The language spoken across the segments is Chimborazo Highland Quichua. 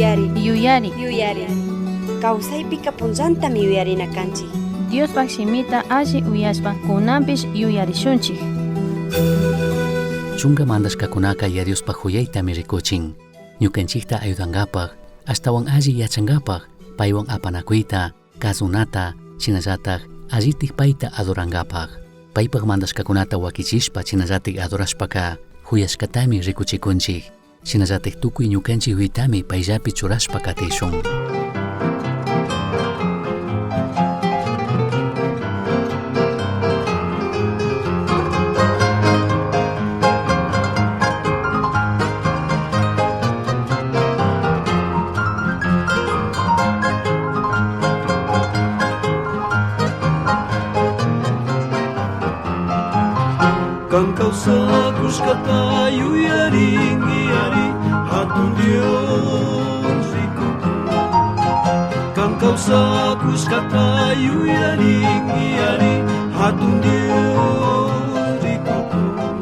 Yuyari. Yuyari. Yuyari. Kawsaypika punllantami yuyarina kanchik. Diospaj shimita alli uyashpa kunanpish yuyarishunchik. Chunga mandashkakunaka Yaya Diospaj juyaitami rikuchin. Ñukanchikta ayudankapak, ashtawan alli yachankapak, paywan apanakuyta, kazunata, shinallatak allitik payta adorankapak. Paypak mandashkakunata wakichishpa shinallatik adorashpaka juyashkatami rikuchikunchik. Shinallatik tukuy ñukanchik yuyaytami payllapi churashpa katishun. Kan kawsakushkata yuyarinki ari hatun Dios rikukun. Kan kawsakushkata yuyarinki ari hatun Dios rikukun.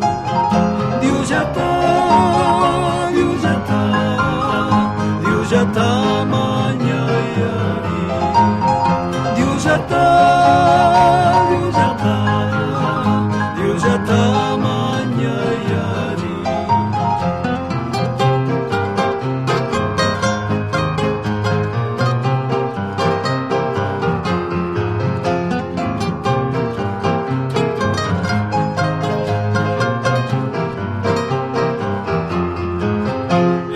Diosllata, Diosllata, Diosllata mañayari. Diosllata, Diosllata, Diosllata mañayari.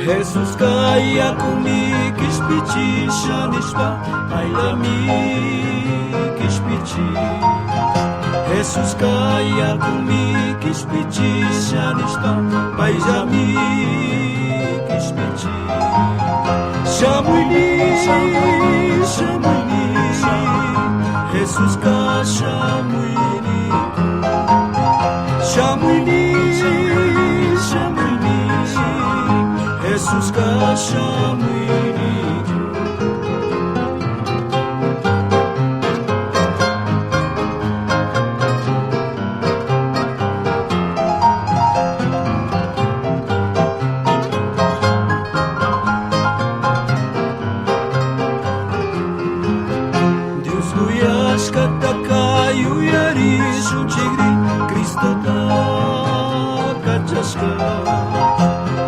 Jesús kayakumi kishpichisha nishpa paylami kishpichi. Jesús kayakumi kishpichisha nishpa payllami kishpichi. Shamuyni, shamuyni, Jesús ka shamuyni. Shamuyni, shamuyni, Jesús ka shamuyni. Dios kuyashkataka yuyarishunchikri Cristota kachashka.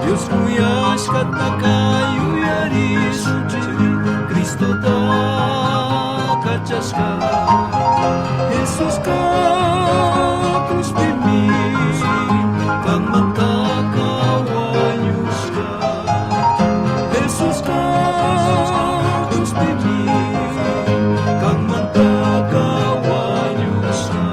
Dios kuyashkataka yuyarishunchikri Cristota kachashka. Jesuska cruzpimi kanmantaka wañushka. Jesuska cruzpimi kanmantaka wañushka.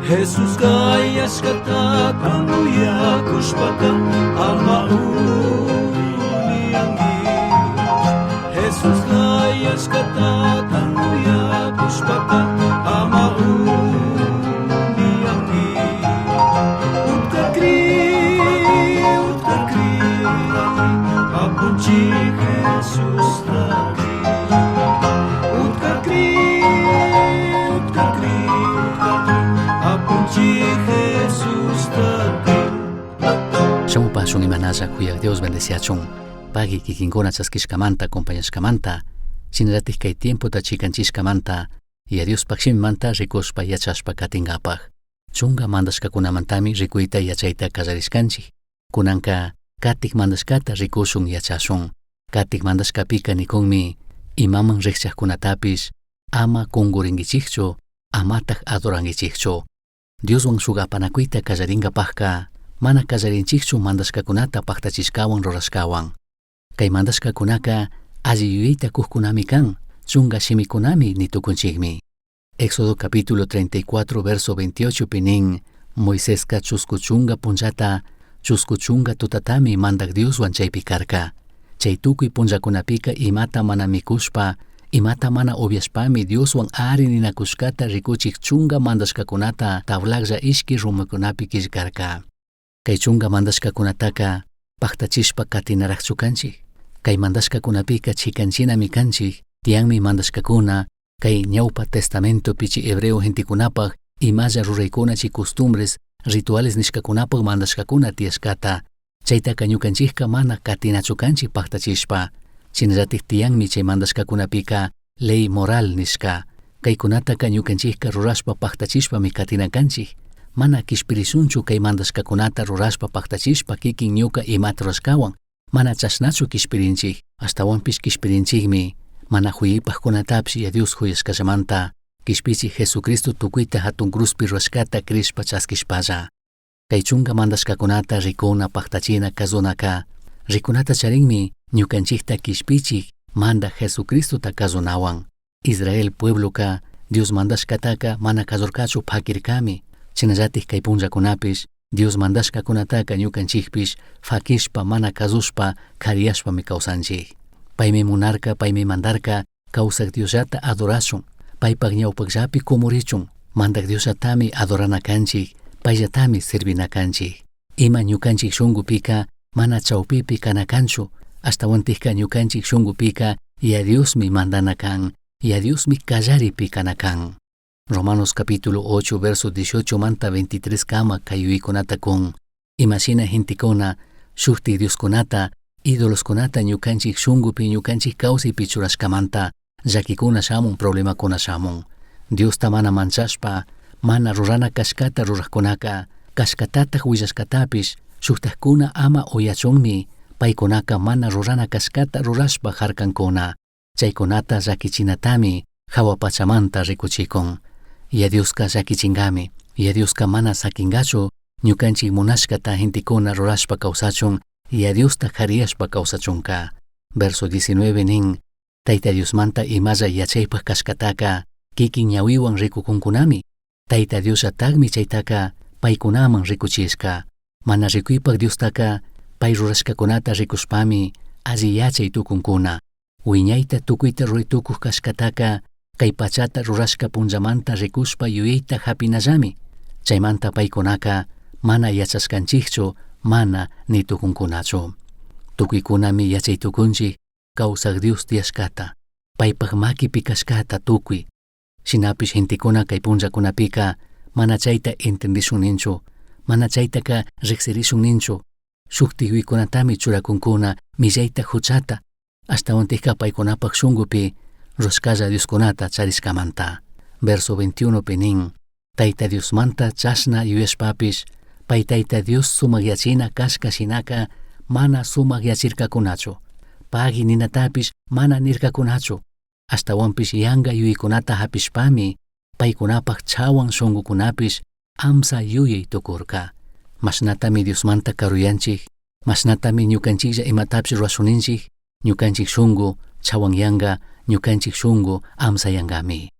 Jesús kayashkata kan uyakushpaka ama uniyanki. Jesús kayashkata kan uyakushpaka ama uniyanki. Utka kri, utka kri, Apunchik Jesús kri. Utka kri, utka kri, Apunchik Jesús kri. Shamupashun imanalla kuyaq Dios bendeciachun. Pagui kikinkuna chaskishkamanta, acompañashkamanta, shinallatik kay tiempota chikanchishkamanta, y a Diospaj shimimanta rikushpa yachashpa katingapaj. Chunga mandashkakunamantami rikuyta yachayta kallarishkanchik. Kunanka katik mandashkata rikushun yachashun. Katik mandashkapika nikunmi imaman rikchaqkunatapish ama kungurinkichikchu, amataj adorankichikchu. Dioswan shuk apanakuyta kallaringapajka mana kallarinchikchu mandashkakunata paktachishkawan rurashkawan. Kay mandashkakunaka alli yuyayta kujkunami kan, chunga shimikunami nitukunchikmi. Éxodo capítulo 34 verso 28 pi nin, Moiseska chusku chunga punllata, chusku chunga tutatami mandak Dioswan chaypi karka. Chay tukuy punllakunapika imata mana mikushpa, Imata mana ubyashpami Dioshuan ari ninacushcata ricuchij chunga mandashcacunata tablajlla ishqui rumicunapi quillcarca. Cai chunga mandashcacunataca pajtachishpa catinarajchu canchij. Cai mandashcacunapica chicanchinami canchij, tiyanmi mandashcacuna, cai ñaupa testamentopi chi hebreo gentecunapaj imalla ruraicuna chi costumbres, rituales nishcacunapaj mandashcacuna tiyashcata. Chaitaca ñucanchijca mana catinachu canchij pajtachishpa. Shinallataj tiyanmi chay mandashcacunapica ley moral nishca. Caicunataca ñucanchijca rurashpa pajtachishpami catina canchij. Mana quishpirishunchu cay mandashcacunata rurashpa pajtachishpa kikin ñuca imata rurashcahuan. Mana chashnachu quishpirinchij. Ashtahuanpish quishpirinchijmi. Mana juyipajcunatapish ya Dios juyashcallamanta. Quishpichij Jesucristo tucuita jatun cruzpi rurashcata crishpa chasquishpalla. Cay chunga mandashcacunata ricuna pajtachina cazunaca. Ricunata charinmi ñucanchijta quishpichij mandaj Jesucristota cazunahuan. Israel puebloca Dios mandashcataca mana cazurcachu paquircami. Shinallataj cay punllacunapish Dios mandashcacunataca ñucanchijpish faquishpa mana cazushpa cariyashpami causanchij. Paimi munarca, paimi mandarca, causaj Diosllata adorashun, paipaj ñaupajllapi cumurichun, mandaj Diosllatami adorana canchij, paillatami servina canchij. Ima ñucanchij shungupika mana chaupipi cana canchu, ashtahuantikka ñucanchij shungupika ya Diosmi mandana can, ya Diosmi callaripi cana can. Romanos capítulo 8 verso 18 manta 23 kama kay yuyaykunata kun. Imashina gentekuna shukti dioskunata, ídoloskunata ñukanchik shungupi ñukanchik kawsaypi churashkamanta llaquikuna shamun, problemakuna shamun. Diosta mana manchashpa, mana rurana kashkata rurajkunaka, kashkatataj willashkatapish shuktajkuna ama uyachunmi, paykunaka mana rurana kashkata rurashpa harkankuna. Chaykunata llaquichinatami jahua pachamanta rikuchikun. Ya Dioska llaquichingami, ya Dioska mana saquingachu, ñukanchik munashkata gentekuna rurashpa kawsachun, ya Diosta jariyashpa kawsachunka. Verso 19 nin, Tayta Diosmanta imalla yachaypaj kashkataka, kikin ñawiwan rikukunkunami. Tayta Diosllatakmi chaytaka paykunaman rikuchishka. Mana rikuypaj Diostaka pay rurashkakunata rikushpami alli yachay tukunkuna. Wiñayta tukuyta ruray tukuj kashkataka kay pachata rurashka punllamanta rikushpa yuyayta hapinallami. Chaymanta paykunaka mana yachashkanchikchu mana ni tukunkunachu. Tukuykunami yachay tukunchik kawsaj Dios tiyashkata, paypaj makipi kashkata tukuy. Shinapish gentekuna kay punllakunapika mana chayta entendishun ninchu, mana chaytaka riqsirishun ninchu. Shukti yuyaykunatami churakunkuna millayta huchata, ashtawantikka paykunapaj shungupi rurashkalla dioskunata charishkamanta. Verso 21 pi nin, Tayta Diosmanta chashna yuyashpapish, pay Tayta Dios sumakyachina kashka shinaka mana sumakyachirkakunachu. Pagui ninatapish mana nirkakunachu. Ashtawanpish yanga yuyaykunata hapishpami paykunapaj chawan shungukunapish amsa yuyay tukurka. Mashnatami Diosmanta karuyanchik, mashnatami ñukanchiklla imatapish rurashuninchik, ñukanchik shungu chawanyanga, ñukanchik shungu amsayangami.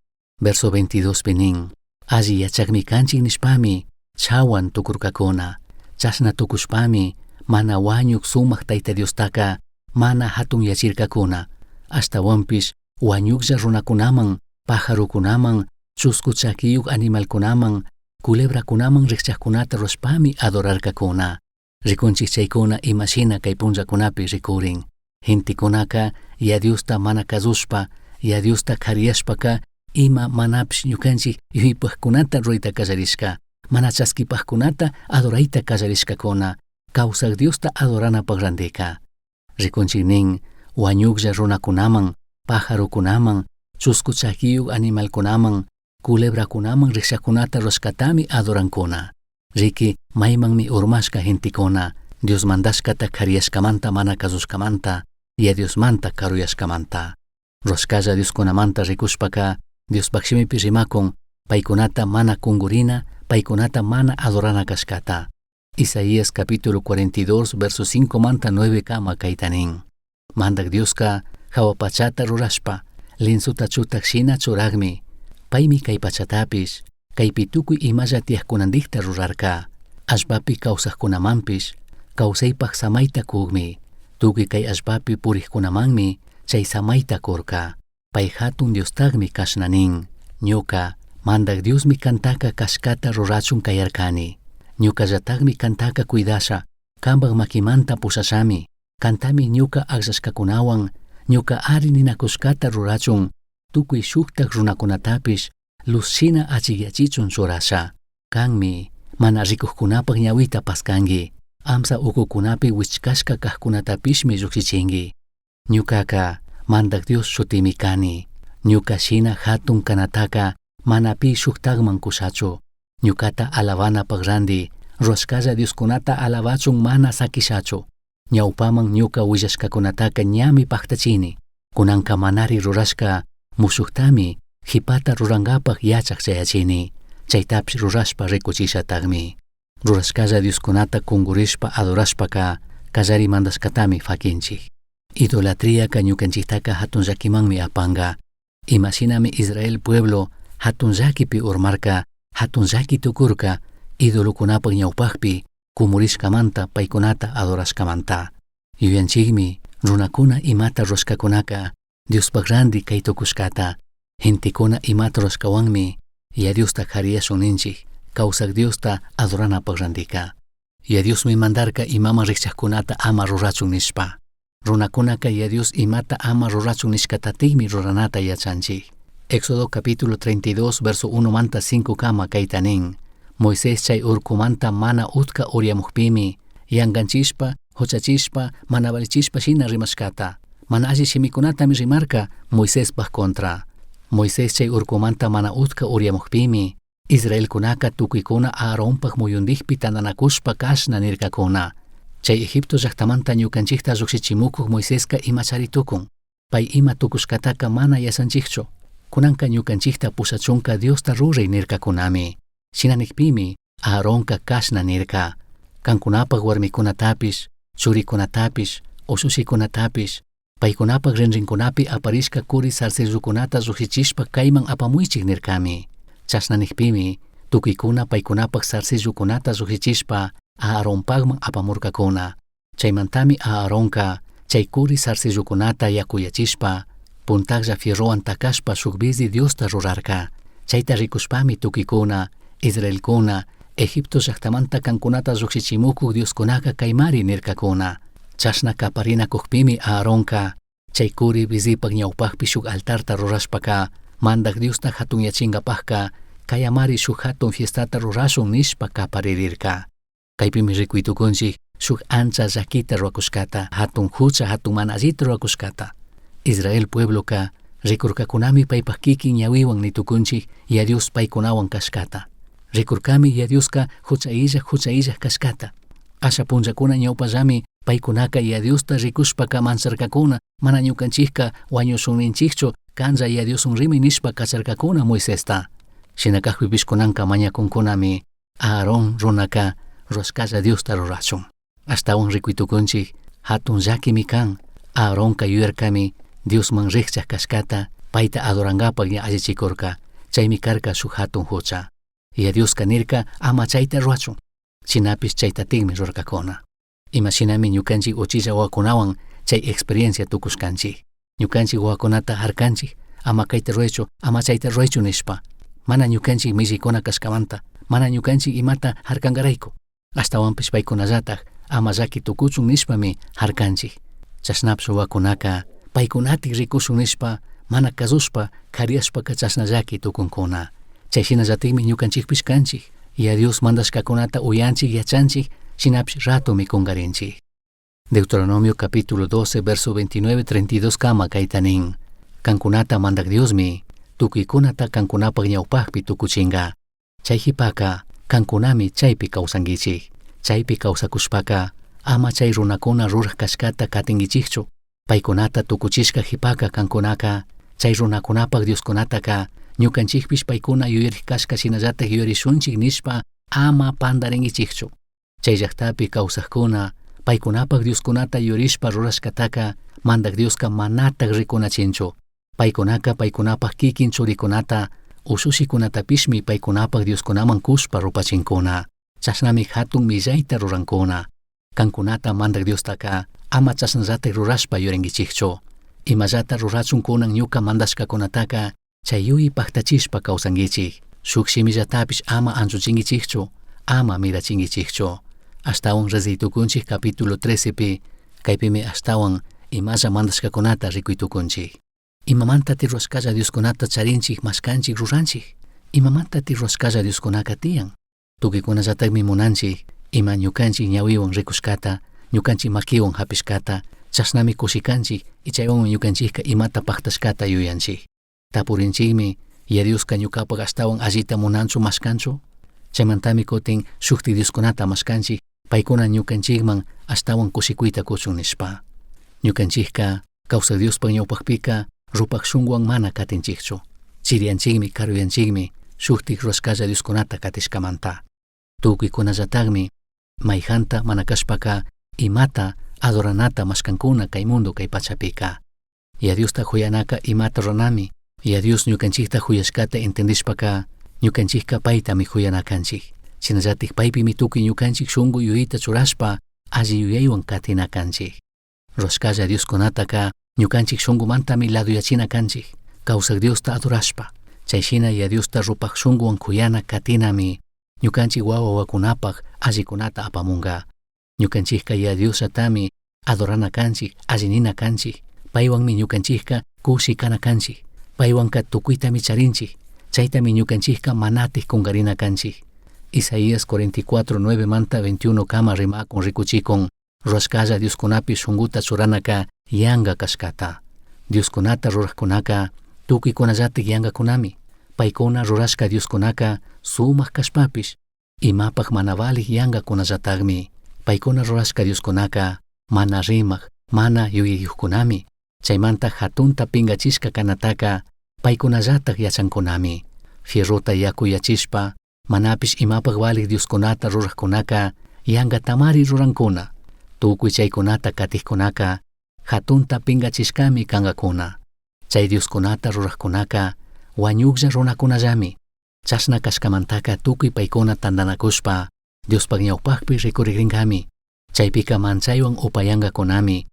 Verso 22 pi nin, alli yachakmi kanchik nishpami chawan tukurkakuna. Chashna tukushpami mana wañuk sumak Tayta Diostaka mana hatunyachirkakuna. Ashtawanpish wañuklla runakunaman, pajarokunaman, chusku chakiyuk animalkunaman, culebrakunaman rikchakkunata rurashpami adorarkakuna. Rikunchik chaykuna imashina kay punllakunapi rikurin. Gentekunaka ya Diosta mana kazushpa, ya Diosta kariyashpaka ima manapish ñukanchik yuyaypajkunata rurayta kallarishka, mana chaskipajkunata adorayta kallarishkakuna, kawsaj Diosta adoranapaj randika. Rikunchik nin, wañuklla runakunaman, pajarokunaman, chusku chakiyuk animalkunaman, culebrakunaman rikchakunata rurashkatami adorankuna. Riki maymanmi urmashka gentekuna, Dios mandashkata kariyashkamanta mana kazushkamanta, ya Diosmanta karuyashkamanta. Rurashkalla Dioskunamanta rikushpaka, Diospaj shimipi rimakun, paykunata mana kungurina, paykunata mana adorana kashkata. Isaías capítulo 42, verso 5 manta 9 kama kayta nin. Mandak Dioska jahua pachata rurashpa, linsuta chutak shina churagmi, paymi kay pachatapish, kaypi tukuy imalla tiyajkunandikta rurarka, allpapi kawsajkunamanpish, kawsaypaj samayta kugmi, tukuy kay allpapi purijkunamanmi chay samayta kurka. Pai jatun Diostajmi cashna nin. Ñuca, Mandaj Diosmi cantaca cashcata rurachun cayarcani. Ñucallatajmi cantaca cuidasha, cambaj maquimanta pushashami. Cantami ñuca agllashcacunahuan, ñuca ari ninacushcata rurachun, tucui shujtaj runacunatapish, luz shina achicyachichun churasha. Canmi, mana ricujcunapaj ñahuita pascangui, amsa ucucunapi huichcashca cajcunatapishmi llujshichingui. Ñucaca, Mandaj Dios shutimi cani. Ñuca shina jatun canataca, mana pi shujtajman cushachu. Ñucata alabanapaj randi, rurashcalla dioscunata alabachun mana saquishachu. Ñaupaman ñuca huillashcacunataca ñami pajtachini. Cunanca manari rurashca mushujtami jipata rurangapaj yachaj chayachini. Chaitapish rurashpa ricuchishatajmi. Rurashcalla dioscunata cungurishpa adorashpaca callari mandashcatami faquinchij. Idolatriaca ñucanchijtaca jatun llaquimanmi apanga. Ima shinami Israel pueblo jatun llaquipi urmarca, jatun llaqui tucurca, idolocunapaj ñaupajpi cumurishcamanta paicunata adorashcamanta. Yuyanchikmi runakuna imata rurashcacunaca Diospaj randi cai tucushcata. Gentecuna imata rurashcahuanmi Yaya Diosta jariyashun ninchij, causaj Diosta adoranapaj randica. Yaya Diosmi mandarca imaman rijchajcunata ama rurachun nishpa. Runacunaca Yaya Dios imata ama rurachun nishcatatikmi ruranata yachanchij. Éxodo capítulo 32 verso 1 manta 5 kama caita nin. Moisés chay urcumanta mana utca uriamujpimi, yanganchishpa, huchachishpa, mana valichishpa shina rimashcata. Mana alli shimikunatami rimarca Moisespaj contra. Moisés chay urcumanta mana utca uriamujpimi, Israelcunaca tucuicuna Aaronpaj muyundijpi tandanacushpa cashna nircacuna. Chay Egipto llajtamanta ñucanchijta llujshichimucuj Moisesca imachari tucun. Pai ima tucushcataca mana yachanchijchu. Cunanca ñucanchijta pushachunca Diosta rurai nircacunami. Shina nijpimi Aaronca cashna nirca. Cancunapaj huarmicunatapish, churicunatapish, ushushicunatapish, paicunapaj rinrincunapi aparishca curi zarcillucunata llujshichishpa caiman apamuichij nircami. Chashna nijpimi tucuicuna paicunapaj zarcillucunata llujshichishpa Aaronpajman apamurcacuna. Chaimantami Aaronca chay curi zarcillucunata yacuyachishpa, puntajlla fierrohuan tacashpa shuj bizi Diosta rurarca. Chaita ricushpami tucuicuna, Israelcuna, Egipto llajtamanta cancunata llujshichimucuj dioscunaca caimari nircacuna. Chashna caparinacujpimi Aaronca chay curi bizipaj ñaupajpi shuj altarta rurashpaca, Mandaj Diosta jatunyachingapajca, cayamari shuj jatun fiestata rurashun nishpa caparirirca. Caipimi ricui tucunchij shuj ancha llaquita ruracushcata, jatun jucha, jatun mana allita ruracushcata. Israel puebloca ricurcacunami paipaj kikin ñahuihuan ni tucunchij Yaya Dios paicunahuan cashcata. Ricurcami Yaya Diosca jucha illaj jucha illaj cashcata. Asha punllacuna ñaupallami paicunaca Yaya Diosta ricushpaca mancharcacuna, mana ñucanchijca huañushun ninchijchu, canlla Yaya Dioswan rimai nishpa cacharcacuna Moisesta. Shina cajpipish cunanca mañacuncunami Aarón runaca rurashcalla Diosta rurachun. Ashtahuan ricui tucunchij, jatun llaquimi can. Aaronca yuyarcami Diosman rijchaj cashcata, paita adorangapaj ña allichicurca, chaimi carca shuj jatun jucha. Yaya Diosca nirca ama chaita rurachun. Shinapish chaitatikmi rurarcacuna. Ima shinami ñucanchij uchilla wawacunahuan chay experiencia tucushcanchij. Ñucanchij wawacunata jarcanchij, ama caita ruraichu, ama chaita ruraichu nishpa. Mana ñucanchij millicuna cashcamanta, mana ñucanchij imata jarcangaraicu. Ashtahuanpish paicunallataj ama llaqui tucuchun nishpami jarcanchij. Chashnapish wawacunaca paicunatik ricushun nishpa, mana cazushpa, jariyashpaca chashna llaqui tucuncuna. Chay shinallatikmi ñucanchijpish canchij. Yaya Dios mandashcacunata uyanchij, yachanchij, shinapish ratomi cungarinchij. Deuteronomio capítulo 12, verso 29, 32 kama caita nin. Cancunata Mandaj Diosmi, tucuicunata cancunapaj ñaupajpi tucuchinga. Chay jipaca, cancunami chaipi causanguichij. Chaipi causacushpaca, ama chay runacuna ruraj cashcata catinguichijchu. Paicunata tucuchishca jipaca cancunaca, chay runacunapaj dioscunataca, ñucanchijpish paicuna yuyarij cashca shinallataj yuyarishunchij nishpa ama pandaringuichijchu. Chay llajtapi causajcuna, paicunapaj dioscunata yuyarishpa rurashcataca, Mandaj Diosca manataj ricunachinchu. Paicunaca paicunapaj kikin churicunata, ushushicunatapishmi paicunapaj dioscunaman cushpa rupachincuna. Chashnami jatun millaita rurancuna. Cancunata Mandaj Diostaca ama chashnallataj rurashpa yuringuichijchu. Imallata rurachun kunan ñuka mandashkakunataka chay yuyi paktachishpa kawsankichik. Shuk shimillatapish ama anchuchinkichikchu, ama mirachinkichikchu. Ashtawan rezaytukunchik capítulo 13pi, kaypimi ashtawan imalla mandashkakunata rikuytukunchik. Imamantati rurashkalla Dioskunata charinchik, mashkanchik, ruranchik? Imamantati rurashkalla Dioskunaka tiyan? Tukuykunallatakmi munanchik ima ñukanchik ñawiwan rikushkata, ñukanchik makiwan hapishkata, chashnami kushikanchik y chaywanmi ñukanchikka imata paktashkata yuyanchik. Tapurinchikmi, Yaya Dioska ñukapak ashtawan allita munanchu mashkanchu? Chaymantami kutin shukti Dioskunata mashkanchik, paykuna ñukanchikman ashtawan kushikuyta kuchun nishpa. Ñukanchikka kawsak Diospak ñawpakpika rupak shunkuwan mana katinchikchu. Chiriyanchikmi, karuyanchikmi shuktik rurashkalla Dioskunata katishkamanta. Tukuykunallatakmi mayjanta mana kashpaka imata adoranata mashkankuna kay mundo kay pachapika. Yaya Diosta huyanaka imata ruranami, Yaya Dios ñukanchikta huyashkata entendishpaka ñukanchikka paytami huyana kanchik. Shinallatik paypimi tukuy ñukanchik shunku yuyayta churashpa alli yuyaywan katina kanchik. Rurashkalla Dioskunataka ñukanchik shunkumantami laduyachina kanchik, kawsak Diosta adorashpa. Chay shina Yaya Diosta rupak shunkuwan kuyana katinami ñukanchik wawa wawakunapak allikunata apamunka. Ñukanchikka Yaya Diosllatami adorana kanchik, alli nina kanchik. Paywanmi ñukanchikka kushi kana kanchik. Paywanka tukuytami charinchik. Chaytami ñukanchikka manatik kunkarina kanchik. Isaías 44, 9 manta 21 kama rimakun rikuchikun rurashkalla Dioskunapi shunkuta churanaka yanka kashkata. Dioskunata rurajkunaka tukuykunallatik yankakunami. Paykuna rurashka Dioskunaka sumak kashpapish imapak mana valik yankakunallatakmi. Paykuna rurashka Dioskunaka mana rimak, mana yuyayukkunami. Chaymanta hatunta pinkachishka kanataka paykunallatak yachankunami. Fierrota yakuyachishpa manapish imapak valik Dioskunata rurajkunaka yankatamari rurankuna. Tukuy chaykunata katikkunaka hatunta pinkachishkami kankakuna. Chay Dioskunata rurajkunaka wañuklla runakunallami. Chashna kashkamantaka tukuy paykuna tantanakushpa Diospak ñawpakpi rikurikrinkami. Chaypika manchaywan upayankakunami,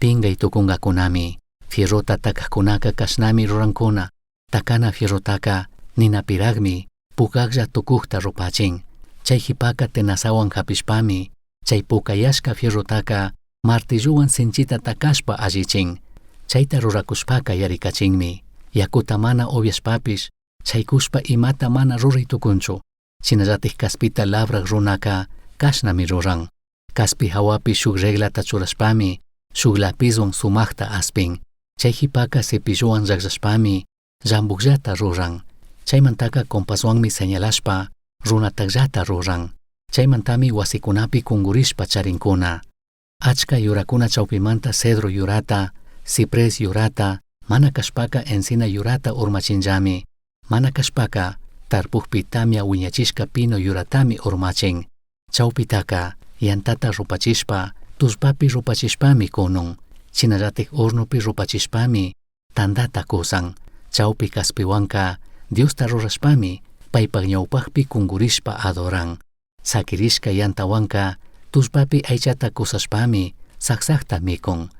pinkay tukunkakunami. Fierrota takajkunaka kashnami rurankuna. Takana fierrotaka ninapirakmi pukaklla tukukta rupachin. Chay jipaka tenazawan hapishpami chay pukayashka fierrotaka martillowan sinchita takashpa allichin. Chayta rurakushpaka yarikachinmi. Yakuta mana upiashpapish chaykushpa imata mana ruray tukunchu. Shinallatik kaspita labrak runaka kashnami ruran. Kaspi hawapi shuk reglata churashpami shuk lapizwan sumakta aspin. Chay jipaka cepillowan llakllashpami llambukllata ruran. Chaymantaka compaswanmi señalashpa runatakllata ruran. Chaymantami wasikunapi kungurishpa charinkuna. Achka yurakuna chawpimanta cedro yurata, ciprés yurata, mana kashpaka encina yurata urmachinllami. Mana kashpaka tarpukpi tamya wiñachishka pino yuratami urmachin. Chawpitaka yantata rupachishpa, tullpapi rupachishpami kunun. Shinallatik hornopi rupachishpami tantata kusan. Chawpi kaspiwanka Diosta rurashpami paypak ñawpakpi kungurishpa adoran. Sakirishka yantawanka tullpapi aychata kusashpami saksakta mikun.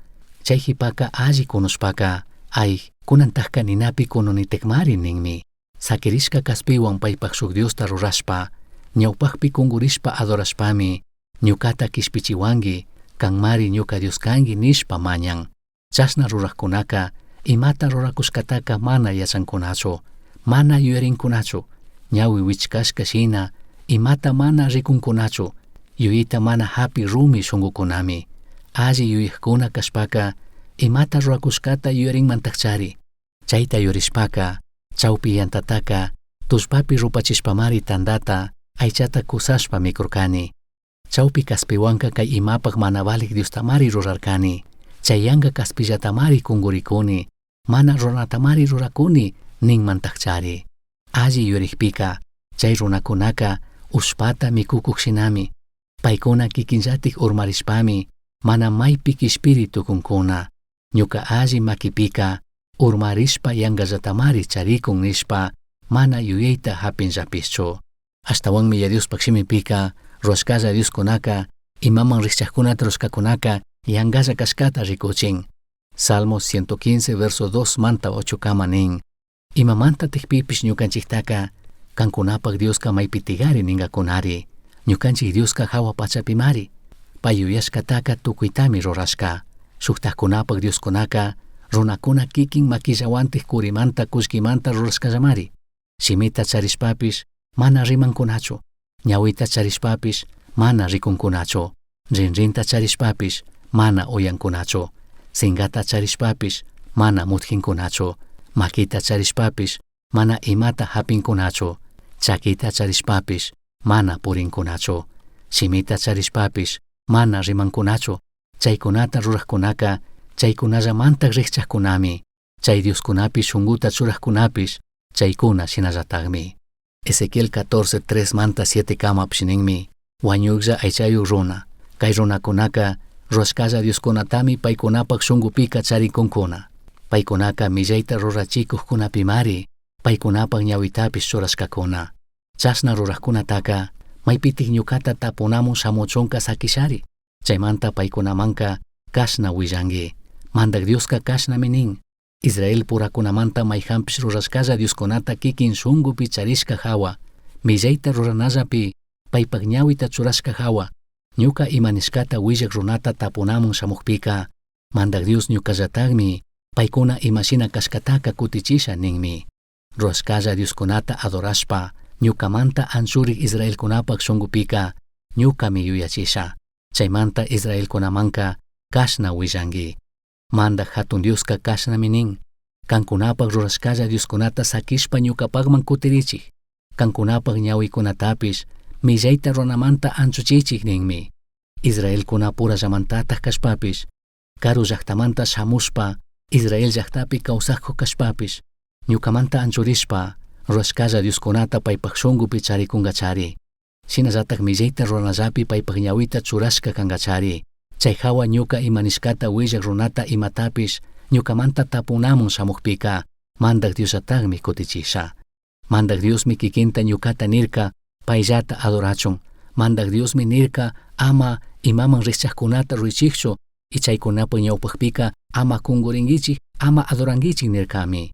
Chay jipaka alli kunushpaka, ay, kunantakka ninapi kununitikmari ninmi. Sakirishka kaspiwan paypak shuk Diosta rurashpa, ñawpakpi kungurishpa adorashpami, ñukata kishpichiwanki, kanmari ñuka Dios kanki nishpa mañan. Chashna rurajkunaka imata rurakushkataka mana yachankunachu, mana yuyarinkunachu, ñawi wichkashka shina imata mana rikunkunachu, yuyayta mana hapi rumi shunkukunami. Alli yuyakkuna kashpaka imata rurakushkata yuyarinmantakchari. Chayta yuyarishpaka chawpi yantataka tullpapi rupachishpamari tantata aychata kusashpa mikurkani. Chawpi kaspiwanka kay imapak mana valik Diostamari rurarkani. Chay yanka kaspillatamari kungurikuni, mana ruranatamari rurakuni ninmantakchari. Alli yuyarikpika chay runakunaka ushpata mikukuk shinami. Paykuna kikinllatik urmarishpami mana maypi kishpiri tukunkuna. Ñuka alli makipika urmarishpa yankallatamari charikun nishpa mana yuyayta hapinllapishchu. Ashtawanmi Yaya Diospak shimipika rurashkalla Dioskunaka imaman rikchakkunata rurashkakunaka yankalla kashkata rikuchin. Salmo 115 verso 2 manta 8 kama nin. Imamanta tikpipish ñukanchiktaka kankunapak Dioska maypitigari ningakunari. Ñukanchik Dioska hawa pachapimari. Pay yuyashkataka tukuytami rurashka. Shuktajkunapak Dioskunaka runakuna kikin makillawantik kurimanta kullkimanta rurashkallamari. Shimita charishpapish mana rimankunachu. Ñawita charishpapish mana rikunkunachu. Rinrinta charishpapish mana uyankunachu. Singata charishpapish mana mutjinkunachu. Makita charishpapish mana imata hapinkunachu. Chakita charishpapish mana purinkunachu. Shimita charishpapish mana rimankunachu. Chaykunata rurajkunaka chaykunallamantaj rijchajkunami. Chay Dioskunapi shunguta churajkunapish chaykuna shinallatajmi. Ezequiel 14, 3 manta 7 kamapish ninmi. Wañuklla aychayuq runa. Kay runakunaka rurashkalla Dioskunatami paykunapak shungupika charikunkuna. Paykunaka millayta rurachikuqkunapimari paykunapak ñawitapish churashkakuna. Chashna rurajkunataka maypitik ñukata tapunamun shamuchunka sakishari. Chaymanta paykunamanka kashna willanki. Mandak Dioska kashnami nin. Israel purakunamanta mayjanpish rurashkalla Dioskunata kikin shungupi charishka hawa, millayta ruranallapi paypak ñawita churashka hawa, ñuka ima nishkata willak runata tapunamun shamukpika, Mandak Dios ñukallatakmi paykuna imashina kashkataka kutichisha ninmi. Rurashkalla Dioskunata adorashpa, ñukamanta anchurik Israelkunapak shungupika, ñukami yuyachisha. Chaymanta Israelkunamanka kashna willanki. Mandak hatun Dioska kashnami nin. Kankunapak rurashkalla Dioskunata sakishpa ñukapakman kutirichik. Kankunapak ñawikunatapish millayta runamanta anchuchichik ninmi. Israelkunapurallamantataj kashpapish, karu llaktamanta shamushpa, Israel llaktapi kawsakuk kashpapish, ñukamanta anchurishpa, rurashkalla Dioskunata paypak shungupi charikunkachari. Shinallatak millayta ruranallapi paypak ñawita churashka kankachari. Chay hawa ñuka ima nishkata willak runata imatapish ñukamanta tapunamun shamukpika, Mandak Diosllatakmi kutichisha. Mandak Diosmi kikinta ñukata nirka, payllata adorachun. Mandak Diosmi nirka, ama imaman rikchakkunata rurichikchu, y chaykunapak ñawpakpika ama kungurinkichik, ama adorankichik nirkami.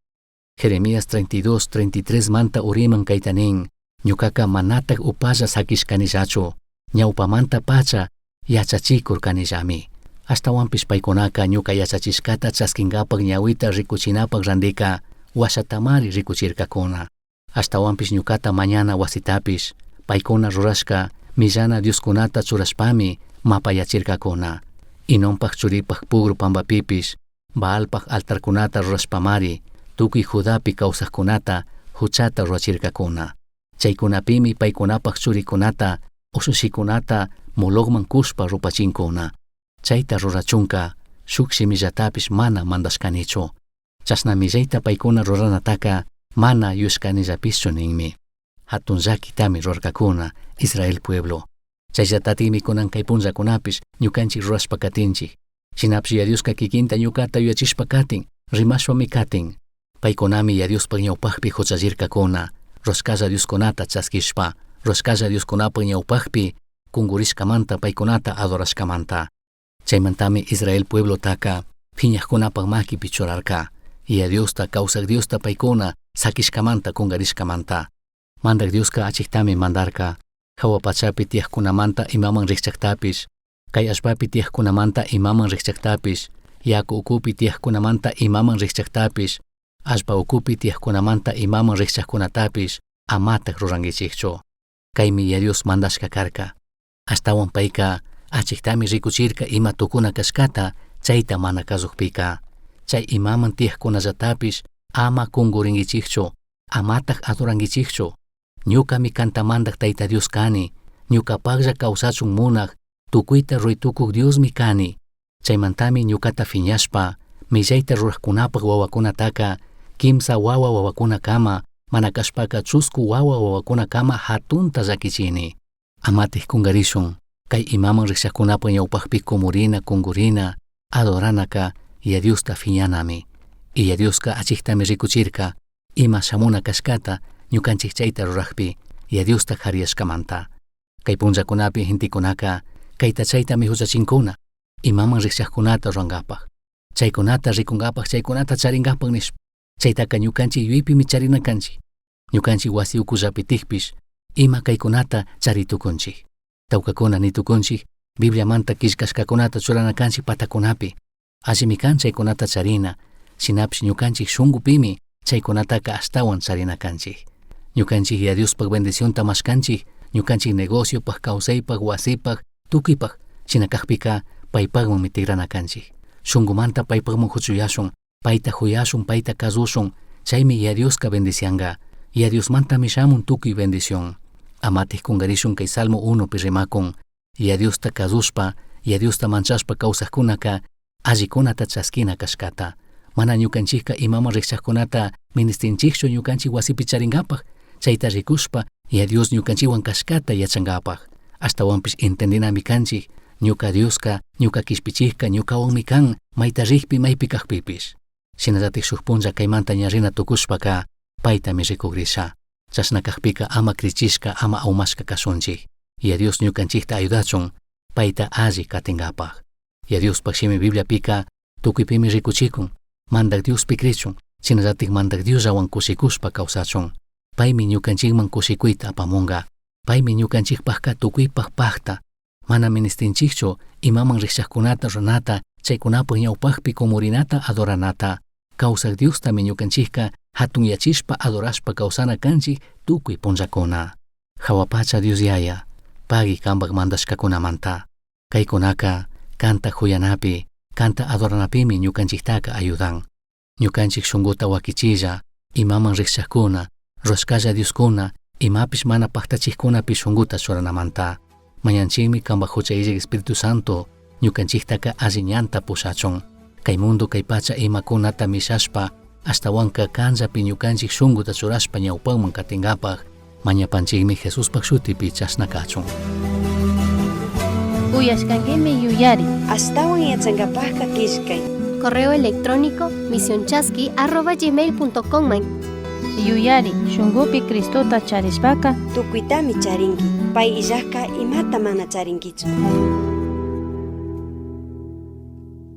Jeremías 32, 33 manta uriman kayta nin, ñukaka manatak upalla sakishkanillachu, ñawpamanta pacha yachachikurkanillami. Ashtawanpish paykunaka ñuka yachachishkata chaskinkapak ñawita rikuchinapak randika washatamari rikuchirkakuna. Ashtawanpish ñukata mañana wasitapish paykuna rurashka millana Dioskunata churashpami mapayachirkakuna. Hinonpak churipak pugru pampapipish Baalpak altarkunata rurashpamari tukuy Judapi kawsakkunata huchata rurachirkakuna. Chaykunapimi paykunapak churikunata ushushikunata Molocman kushpa rupachinkuna. Chayta rurachunka shuk shimillatapish mana mandashkanichu. Chashna millayta paykuna ruranataka mana yuyashkanillapishchu ninmi. Hatun llakitami rurarkakuna Israel pueblo. Chayllatatimi kunan kay punllakunapish ñukanchik rurashpa katinchik. Shinapish Yaya Dioska kikinta ñukata yuyachishpa katin, rimashpami katin. Paykunami Yaya Diospaj ñawpakpi huchallirkakuna, rurashkalla Dioskunata chaskishpa, rurashkalla Dioskunapak ñawpakpi kungurishkamanta paykunata adorashkamanta. Chaymantami Israel pueblotaka phiñajkunapak makipi churarka. Yaya Diosta, kawsak Diosta paykuna sakishkamanta kungarishkamanta. Mandak Dioska achiktami mandarka, hawa pachapi tiyajkunamanta imaman rikchaktapish, kay allpapi tiyajkunamanta imaman rikchaktapish, yaku ukupi tiyajkunamanta imaman rikchaktapish, allpa ukupi tiyajkunamanta imaman rikchakkunatapish amatak rurankichikchu. Kaymi Yaya Dios mandashka karka. Ashtawan payka achiktami rikuchirka ima tukuna kashkata chayta mana kasukpika. Chay imaman tiyajkunallatapish ama kungurinkichikchu, amatak adorankichikchu. Ñukami kanta mandak Tayta Dios kani, ñukapaklla kawsachun munak, tukuyta ruytukuk Diosmi kani. Chaymantami ñukata fiñashpa, millayta rurajkunapak wawakunataka, kimsa wawa wawakunakama, mana kashpaka chusku wawa wawakunakama hatunta llakichini. Amatik kungarishun, kay imaman rikchakkunapak ñawpakpi kumurina, kungurina, adoranaka Yaya Diosta fiñanami. Y Yaya Dioska achiktami rikuchirka, ima shamuna kashkata ñukanchik chayta rurakpi, Yaya Diosta jariyashkamanta. Kay punllakunapi gentekunaka kayta chaytami huchachinkuna, imaman rikchakkunata rurankapak. Chaykunata rikunkapaq, chaykunata charinkapaq nishpa. Chaytaka ñukanchik yuyaypimi charina kanchik. Ñukanchik wasi ukullapitikpish ima kaykunata charitukunchik. Tawkakuna nitukunchik Bibliamanta killkashkakunata churana kanchik patakunapi. Allimi kan chaykunata charina, shinapish ñukanchik shunkupimi chaykunataka ashtawan charina kanchik. Ñukanchik Yaya Diospaq bendicionta mashkanchik, ñukanchik negociopaq, kawsaypaq, wasipaq, tukuypaq, shina kakpika paypaqmanmi tikrana kanchik. Shunkumanta paypaqman huchuyashun, payta huyashun, payta kasushun, chaymi Yaya Dioska bendicianka. Yaya Diosmantami shamun tukuy bendición. Amatik kunkarishun kay Salmo 1 pi rimakun, Yaya Diosta kasushpa, Yaya Diosta manchashpa kawsaqkunaka allikunata chaskina kashkata. Mana ñukanchikka imaman rikchaqkunata ministinchikchu ñukanchik wasipi charinkapaq, chayta rikushpa Yaya Dios ñukanchikwan kashkata yachankapaq. Ashtawanpish entendinami kanchik, ñuka Dioska, ñuka kishpichikka ñukawanmi kan, mayta rikpi maypi kakpipish. Shinallatik shuk punlla kaymanta ña rina tukushpaka paytami rikugrisha. Chashna kakpika ama krichishka, ama aumashka kashunchik. Yaya Dios ñukanchikta ayudachun payta alli katinkapaq. Yaya Diospaq shimi Bibliapika tukuypimi rikuchikun, Mandak Diospi krichun, shinallatik Mandak Diosllawan kushikushpa kawsachun. Paymi ñukanchikman kushikuyta apamunka. Paymi ñukanchikpaqka tukuypaq pakta. Mana ministinchikchu imaman rikchaqkunata runata, chaykunapaq ñawpaqpi kumurinata adoranata. Kawsaq Diostami ñukanchikka hatunyachishpa adorashpa kawsana kanchik tukuy punllakuna. Hawa pacha Dios Yaya, pagui kanpak mandashkakunamanta. Kaykunaka kanta huyanapi, kanta adoranapimi ñukanchiktaka ayudan. Ñukanchik shunkuta wakichilla, imaman rikchaqkuna, rurashkalla Dioskuna, imapish mana paktachikkunapi shunkuta churanamanta. Mañanchikmi kanpak hucha illak Espíritu Santo ñukanchiktaka alli ñanta pushachun. Kay mundo kay pacha imakunata mishashpa, ashtawanka kanllapi ñukanchik shunkuta churashpa ñawpakman katinkapaq, mañapanchikmi Jesuspak shutipi chashna kachun. Uyashkankimi yuyari. Ashtawan yachankapajka killkay. Correo electrónico misionchasqui@gmail.com. Yuyari, shunkupi Cristota charishpaka Tukuytami charinki. Pay illajka imata mana charinkichu.